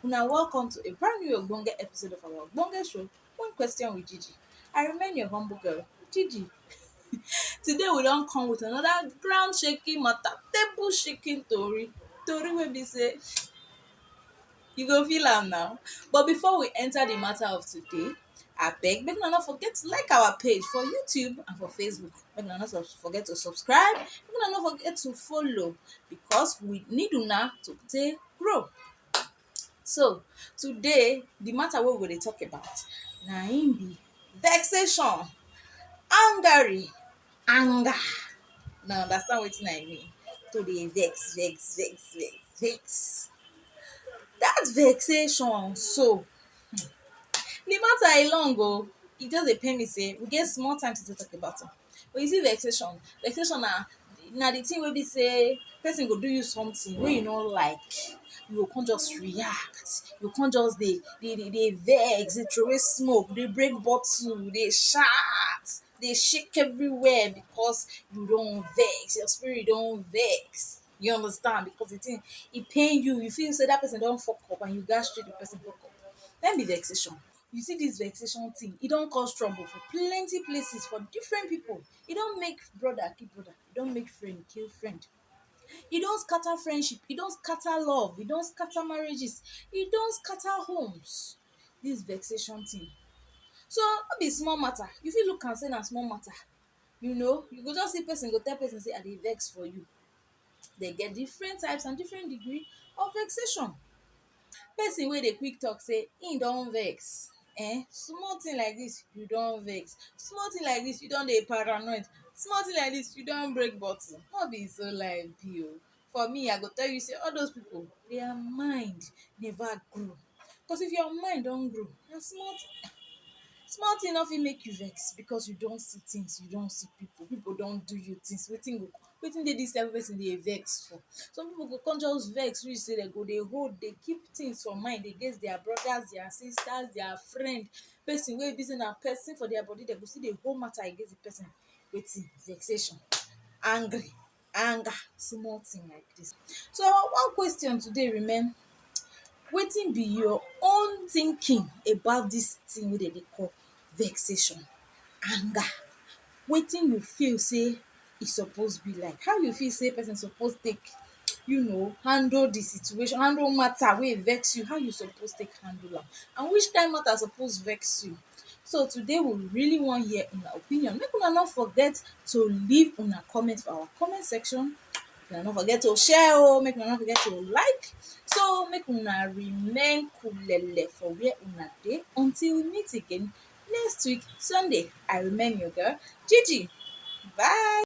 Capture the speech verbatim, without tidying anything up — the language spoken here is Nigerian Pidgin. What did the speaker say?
Una welcome to a brand new ogbonge episode of our ogbonge show, One Question with Gigi. I remain your humble girl, Gigi. Today we don come with another ground shaking matter, table shaking tori, tori wey be say you go feel am now. But before we enter the matter of today, abeg make una no forget to like our page for YouTube and for Facebook. Make una no forget to subscribe. Make una no forget to follow, because we need una to take grow. So today, the matter wey we go dey talk about na im be vexation, angry, anger. Una understand wetin I mean? To dey vex, vex, vex, vex, vex. That vexation so, hmm, the matter e long o. E just dey pain me say we get small time to take talk about am. But you see vexation, vexation na na the thing wey be say person go do you something wey you no like, you go come just react, you go come just dey dey dey dey vex, dey throway smoke, dey break bottle, dey shout, dey shake everywhere because you don vex, your spirit don vex. You understand? Because the thing, e pain you, you feel say that person don fuck up and you gats treat the person fuck up. Na im be vexation. You see this vexation thing, e don cause trouble for plenty places for different people. E don make brother kill brother, e don make friend kill friend, e don scatter friendship, e don scatter love, e don scatter marriages, e don scatter homes. This vexation thing, so no be small matter. You fit look am say na small matter. You know, you go just see person go tell person say, "I dey vex for you." They get different types and different degree of vexation. Person wey dey quick talk say im don vex, eh, small thing like this you don vex, small thing like this you don dey paranoid, small thing like this you don break bottle. No be so life be o. For me, I go tell you say all those people, their mind never grow. Because if your mind don grow, na small thing, small thing no fit make you vex, because you don see things, you don see people, people don do you things. Wetin go, wetin dey this type of person dey vex for? Some people go come just vex reach say dem go dey hold, dey keep things for mind against their brothers, their sisters, their friend, person wey be say na person for their body, dem go still dey hold matter against the person. Wetin? Vexation, angry, anger, small thing like this. So our one question today remain: wetin be your own thinking about this thing wey dem dey call vexation, anger? Wetin you feel say e suppose be like? How you feel say person suppose take, you know, handle the situation, handle matter wey vex you? How you suppose take handle am? And which kind matter suppose vex you? So today we really wan hear una opinion. Make una no forget to leave una comment for our comment section. Make una no forget to share o, make una no forget to like. So make una remain kulele for where una dey until we meet again next week Sunday. I remain your girl, Gigi. Bye.